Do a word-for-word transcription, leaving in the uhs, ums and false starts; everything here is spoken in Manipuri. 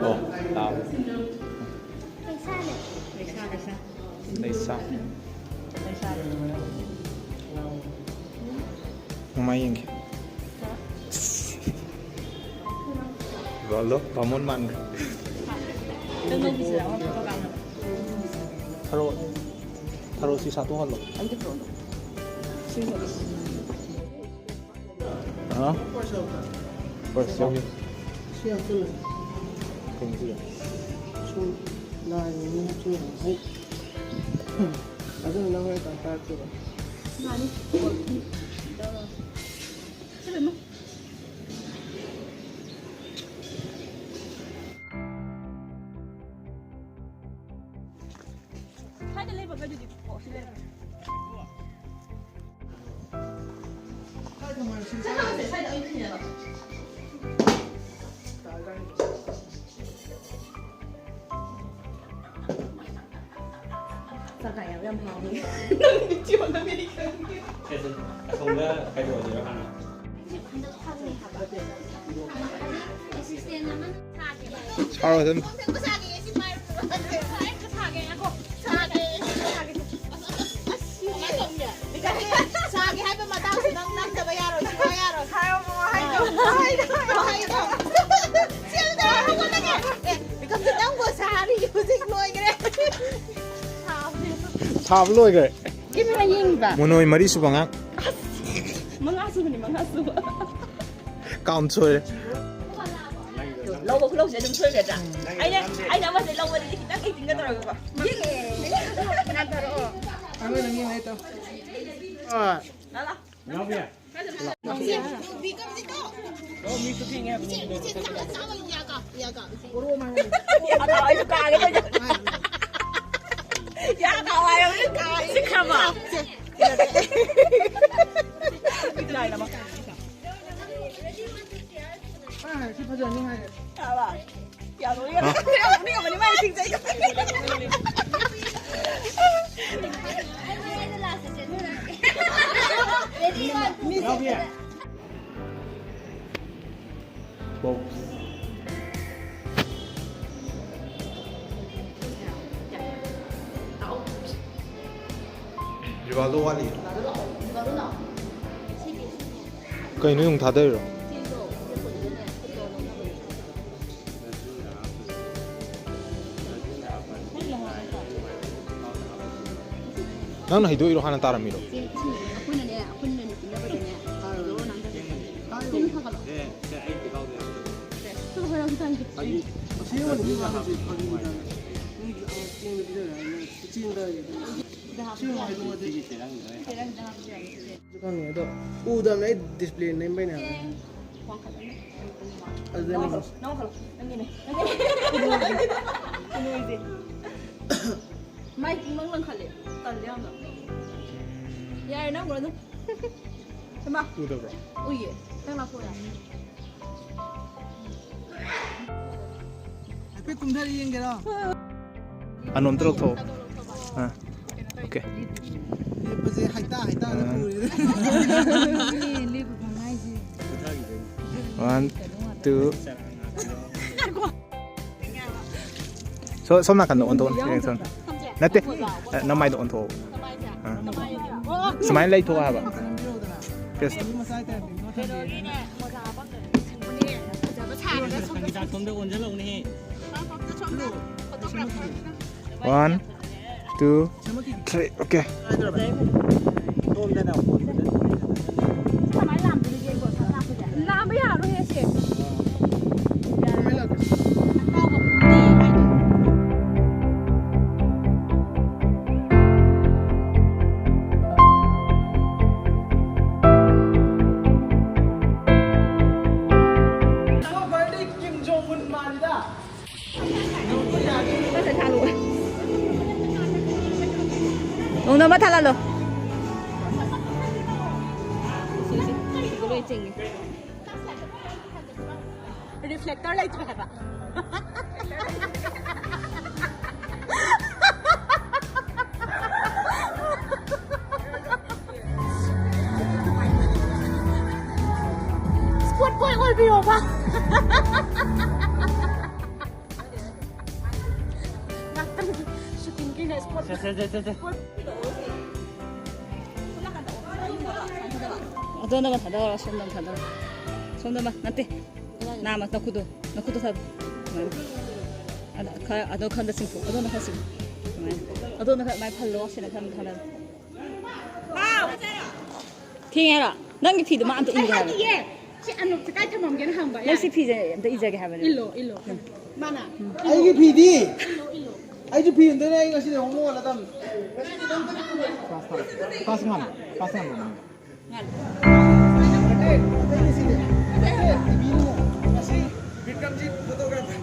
ꯑꯣ, ꯇꯥꯕ꯫ ꯂꯩꯁꯥꯅꯦ꯫ ꯂꯩꯁꯥ, ꯂꯩꯁꯥ꯫ ꯂꯩꯁꯥ꯫ ꯂꯩꯁꯥꯅꯦ꯫ ꯃꯃꯥ ꯌꯦꯡꯒꯦ꯫ ꯍꯜꯂꯣ, ꯕꯥꯃꯣꯟ ꯃꯥꯟꯈ꯭ꯔꯦ꯫ ꯊꯔꯣ, ꯊꯔꯣ ꯁꯤ ꯁꯥꯠꯇꯣꯛꯍꯜꯂꯣ꯫ ꯑ? ꯐꯥꯔꯁ ꯌꯥꯎꯏ꯫ ꯁꯤ ꯍꯥꯞꯆꯤꯜꯂꯨ꯫ ꯀꯩꯅꯣ ꯁꯤꯁꯦ? ꯁꯨꯝ ꯂꯥꯏꯅꯤꯅ ꯍꯥꯞꯆꯤꯜꯂꯨ꯫ ꯍꯩ꯫ ꯑꯗꯨꯅ ꯅꯪ ꯍꯣꯔꯦꯟ ꯀꯥꯟ ꯄꯥꯏꯔꯛꯇꯣꯏꯕ? ꯃꯥꯅꯤ꯫ ꯁ꯭ꯋꯥꯏꯗ ꯂꯩꯕ ꯀꯩꯗꯨꯗꯤ ꯄꯨꯊꯣꯛꯑꯣ, ꯁꯤ ꯂꯩꯔꯦ꯫ ꯆꯠꯂꯁꯦ, ꯁ꯭ꯋꯥꯏꯗ ꯑꯣꯏꯅ ꯊꯤꯟꯅꯔꯣ꯫ ꯆꯥꯛ ꯌꯥꯝ ꯍꯥꯎꯅꯤ꯫ ꯅꯪ ꯚꯤꯗꯤꯑꯣ ꯅꯝꯃꯤꯅꯤ ꯈꯪꯗꯦ꯫ ꯑꯁꯣꯝꯗ ꯀꯩꯗꯧꯗꯣꯏꯔꯣ ꯍꯥꯟꯅ? ꯍꯟꯗꯛ ꯐꯪꯉꯦ ꯍꯥꯏꯕ꯫ ꯑꯦꯁꯤꯁꯇꯦꯟ ꯑꯃꯅ ꯁꯥꯒꯦ꯫ ꯁꯥꯔꯣ ꯑꯗꯨꯝ꯫ ꯁꯥꯒꯦ, ꯁꯤ ꯄꯥꯏꯔꯣ꯫ ꯁꯥꯒꯦ, ꯉꯥꯏꯈꯣ꯫ ꯁꯥꯒꯦ, ꯁꯥꯒꯦ꯫ ꯑꯁ, ꯑꯁ, ꯑꯁ, ꯁꯥꯒꯦ ꯍꯥꯏꯕ ꯃꯇꯥꯡꯁꯤ ꯅꯪ ꯅꯝꯗꯕ ꯌꯥꯔꯣꯏ, ꯁꯨꯡꯌꯥ ꯌꯥꯔꯣꯏ꯫ ꯍꯥꯏꯌꯣ, ꯃꯃꯥ, ꯍꯥꯏꯌꯣ, ꯍꯥꯏꯌꯣ꯫ ꯍꯥꯏꯌꯣ꯫ ꯁꯤ ꯑꯝꯇ ꯍꯥꯏꯌꯣ, ꯍꯧꯒꯠꯂꯒꯦ꯫ ꯑꯦ, ꯕꯤꯀꯝꯁꯤ ꯅꯪꯕꯨ ꯁꯥꯔꯤ ꯍꯧꯖꯤꯛ ꯂꯣꯏꯈ꯭ꯔꯦ꯫ ꯁꯥꯕ ꯂꯣꯏꯈ꯭ꯔꯦ꯫ ꯀꯦꯃꯦꯔꯥ ꯌꯦꯡꯉꯤꯕ? ꯃꯣꯅꯣꯏ ꯃꯔꯤ ꯁꯨꯕ ꯉꯥꯛ꯫ ꯑꯁ, ꯃꯉꯥ ꯁꯨꯕꯅꯤ, ꯃꯉꯥ ꯁꯨꯕ꯫ ꯀꯥꯎꯟ ꯁꯣꯏꯔꯦ꯫ ꯂꯧꯕ ꯈꯨꯂꯧꯁꯦ ꯑꯗꯨꯝ ꯁꯣꯏꯒꯗ꯭ꯔꯥ? ꯑꯩꯅ, ꯑꯩꯅ ꯑꯃꯁꯦ ꯂꯧꯕꯗꯗꯤ ꯈꯤꯇꯪ ꯑꯦꯛꯇꯤꯡꯒ ꯇꯧꯔꯒꯀꯣ꯫ ꯌꯦꯡꯉꯦ꯫ ꯅꯥꯟꯊꯔꯛꯑꯣ꯫ ꯑꯉꯣꯟꯗ ꯃꯤ ꯍꯥꯏꯗꯣ꯫ ꯑꯥ꯫ ꯂꯥꯛꯑꯣ꯫ ꯏꯅꯥꯎꯕꯤ꯫ ꯂꯥꯛꯑꯣ, ꯃꯤ ꯁꯨꯇꯤꯡ ꯍꯥꯏꯕꯅꯤ꯫ ꯌꯥ ꯀꯥꯎ, ꯑꯩꯁꯨ ꯀꯥꯒꯦ ꯇꯧꯔꯤꯁꯦ꯫ ꯌꯥ ꯀꯥꯎ ꯍꯥꯏꯔꯕꯅꯤ, ꯀꯥꯒꯦ꯫ ꯁꯤ ꯈꯪꯉꯕ? ꯁꯦ꯫ ꯂꯥꯏ ꯂꯃꯛ꯫ ꯑꯥ, ꯁꯤ ꯐꯖꯅꯤ ꯍꯥꯏꯔꯦ꯫ ꯇꯥꯕ? ꯌꯥꯝ ꯅꯣꯛꯅꯤꯡꯉꯝ-, ꯌꯥꯝ ꯅꯣꯛꯅꯤꯡꯉꯝꯃꯅꯤ ꯃꯥꯅ ꯊꯤꯡꯖꯩꯗꯣ꯫ ꯏꯅꯥꯎꯕꯤ꯫ ꯔꯤꯚꯥꯜꯗꯣ ꯋꯥꯠꯂꯤ꯫ ꯀꯩꯅꯣ, ꯌꯣꯡ ꯊꯥꯗꯔꯤꯔꯣ? ꯅꯪꯅ ꯍꯩꯗꯣꯛꯏꯔꯣ, ꯍꯥꯟꯅ ꯇꯥꯔꯝꯃꯤꯔꯣ? ꯑꯩꯈꯣꯏꯅꯅꯦ, ꯑꯩꯈꯣꯏꯅꯅꯦ ꯄꯤꯅꯕꯗꯅꯦ꯫ ꯁꯦ, ꯁꯦ, ꯑꯩ ꯄꯤꯔꯛꯑꯣ꯫ ꯁꯦ, ꯁꯦ, ꯍꯣꯏ, ꯍꯣꯏ, ꯍꯣꯏ, ꯍꯣꯏ꯫ ꯐꯥꯒꯤ꯫ ꯑꯁꯦꯡꯕꯅꯤ ꯃꯥ ꯍꯥꯏꯁꯦ, ꯐꯥꯒꯤ ꯅꯠꯇꯦ꯫ ꯃꯤꯒꯤ ꯑꯃ ꯆꯦꯡꯗ ꯄꯤꯖꯔꯦ ꯍꯥꯏꯅ ꯆꯦꯡꯗ ꯍꯥꯏꯔꯦ꯫ ꯁꯦꯡꯅ ꯍꯥꯏꯗꯣꯛꯑꯗꯤ꯫ ꯁꯦ, ꯁꯦ, ꯅꯪꯒꯤꯗꯣ꯫ ꯁꯦ, ꯅꯪꯒꯤꯗꯣ ꯍꯥꯞꯄꯁꯨ ꯌꯥꯅꯤ, ꯁꯦ꯫ ꯑꯗꯨ ꯈꯪꯉꯦ, ꯑꯗꯣ ꯎꯗꯕꯅꯦ ꯑꯩ ꯗꯤꯁꯄ꯭ꯂꯦ ꯅꯦꯝꯕꯩꯅꯦ ꯍꯥꯏꯕ꯫ ꯁꯦ꯫ ꯋꯥꯡꯈꯠꯂꯅꯤ꯫ ꯑꯗꯨꯗꯅꯦ꯫ ꯅꯪ ꯋꯥꯡꯈꯠꯂꯣ, ꯅꯪ ꯋꯥꯡꯈꯠꯂꯣ꯫ ꯅꯪꯒꯤꯅꯦ, ꯅꯪꯒꯤꯅꯦ꯫ ꯀꯩꯅꯣꯁꯦ꯫ ꯃꯥꯏ ꯄꯨꯡꯂꯪ ꯂꯪꯈꯠꯂꯦ꯫ ꯇꯜꯂꯦ ꯌꯥꯝꯅ꯫ ꯌꯥꯔꯦ, ꯅꯝꯈ꯭ꯔꯣ ꯑꯗꯨꯝ꯫ ꯍꯩꯃꯥ꯫ ꯎꯗꯕ꯭ꯔꯣ? ꯎꯏꯌꯦ꯫ ꯈꯤꯇꯪ ꯂꯥꯞꯊꯣꯛꯑꯣ ꯌꯥꯅꯤ꯫ ꯍꯥꯏꯐꯦꯠ ꯀꯨꯝꯊꯔ ꯌꯦꯡꯒꯦꯔꯣ? ꯑꯅꯣꯝꯇ ꯂꯧꯊꯣꯛꯑꯣ꯫ ꯑꯥ, ꯑꯣꯀꯦ꯫ ꯂꯦꯞꯄꯁꯦ ꯍꯥꯏꯇꯥ ꯍꯥꯏꯇꯥꯅ ꯑꯥ꯫ ꯄꯨꯔꯤꯗ꯫ ꯂꯦꯞꯄ ꯐꯪ ꯍꯥꯏꯁꯦ꯫ One, two꯫ ꯁꯣ-, ꯁꯣꯝ ꯅꯥꯀꯟꯗ ꯑꯣꯟꯊꯣꯛꯑꯣ, ꯌꯦꯡ ꯁꯣꯝ꯫ ꯅꯠꯇꯦ, ꯅꯃꯥꯏꯗꯣ ꯑꯣꯟꯊꯣꯛꯑꯣ꯫ ꯑꯥ꯫ ꯁꯨꯃꯥꯏꯅ ꯂꯩꯊꯣꯛꯑꯣ ꯍꯥꯏꯕ꯫ ꯐꯦꯁꯇꯣ꯫ ꯐꯖꯕ ꯁꯥꯔꯒ ꯁꯣꯝꯗ ꯁꯣꯝꯗ ꯁꯣꯝꯗ ꯁꯣꯝꯗ photographer. One, two, three, okay꯫ ꯁꯤ ꯀꯃꯥꯏꯅ ꯂꯥꯝꯗꯣꯏꯅꯣ ꯌꯦꯡꯀꯣ, ꯁꯝ ꯂꯥꯛꯄꯁꯦ? ꯂꯥꯝꯕ ꯌꯥꯔꯣꯏꯍꯦ ꯁꯦ꯫ ꯅꯣꯡꯅ ꯑꯃ ꯊꯥꯜꯍꯜꯂꯣ꯫ ꯁꯤ, ꯁꯤ, ꯁꯤꯗ ꯂꯣꯏ ꯆꯤꯡꯉꯤ꯫ ꯔꯤꯐ꯭ꯂꯦꯛꯇꯔ ꯂꯩꯇ꯭ꯔꯦ ꯍꯥꯏꯕ꯫ ꯁ꯭ꯄꯣꯠ ꯕꯣꯏ ꯑꯣꯏꯕꯤꯌꯣꯕ꯫ ꯉꯥꯛꯇꯪ ꯁꯨꯇꯤꯡꯒꯤꯅꯦ ꯁ꯭ꯄꯣꯠ ꯁꯦ, ꯁꯦ, ꯁꯦ, ꯁꯦ, ꯁꯦ꯫ ꯁ꯭ꯄꯣꯠ ꯑꯗꯣꯝꯗ ꯑꯃ ꯊꯥꯗꯧꯔꯣ, ꯁꯣꯝꯗ ꯑꯃ ꯊꯥꯗꯧꯔꯣ꯫ ꯁꯣꯝꯗ ꯑꯃ, ꯅꯠꯇꯦ꯫ ꯅꯥꯃ, ꯅꯈꯨꯠꯇꯣ, ꯅꯈꯨꯠꯇꯣ ꯊꯥꯗꯧ꯫ ꯑꯗꯨꯃꯥꯏꯅ꯫ ꯑꯗ ꯈꯔ, ꯑꯗꯣ ꯈꯔ ꯆꯤꯡꯊꯣꯛ, ꯑꯗꯣꯝꯗ ꯈꯔ ꯆꯤꯡꯊꯣꯛ꯫ ꯑꯗꯨꯃꯥꯏꯅ꯫ ꯑꯗꯣꯝꯗ ꯈꯔ ꯑꯗꯨꯃꯥꯏꯅ ꯐꯜꯂꯣ, ꯁꯤꯅ ꯈꯔ ꯊꯥꯗꯧ꯫ ꯊꯦꯡꯉꯦ ꯍꯥꯏꯔꯣ? ꯅꯪꯒꯤ ꯐꯤꯗꯣ ꯃꯥ ꯑꯝꯇ ꯏꯟꯒꯦ ꯍꯥꯏꯕꯅꯦ꯫ ꯅꯠꯇꯤꯌꯦ꯫ ꯁꯤ ꯑꯅꯣꯞꯁꯦ ꯀꯥꯏ ꯊꯝꯃꯝꯒꯦꯅ ꯍꯪꯕ꯫ ꯅꯪ ꯁꯤ ꯐꯤꯁꯦ ꯑꯝꯇ ꯏꯖꯒꯦ ꯍꯥꯏꯕꯅꯦ꯫ ꯏꯜꯂꯣ, ꯏꯜꯂꯣ꯫ ꯃꯥꯅ꯫ ꯑꯩꯒꯤ ꯐꯤꯗꯤ? ꯏꯜꯂꯣ, ꯏꯜꯂꯣ꯫ ꯑꯩꯁꯨ ꯐꯤ ꯏꯟꯗꯣꯏꯅꯦ, ꯑꯩ ꯉꯁꯤꯗꯤ ꯍꯣꯃꯣ ꯍꯜꯂ ꯇꯝꯃꯤ꯫ ꯀ꯭ꯂꯥꯁ ꯊꯥꯔꯛꯀꯦ꯫ ꯀ꯭ꯂꯥꯁ ꯉꯥꯟꯕ꯫ ꯀ꯭ꯂꯥꯁ ꯉꯥꯟꯕ ꯉꯥꯟꯕ꯫ ꯕꯤꯀ꯭ꯔꯝꯖꯤꯠ ꯐꯣꯇꯣꯒ꯭ꯔꯥꯐꯔ꯫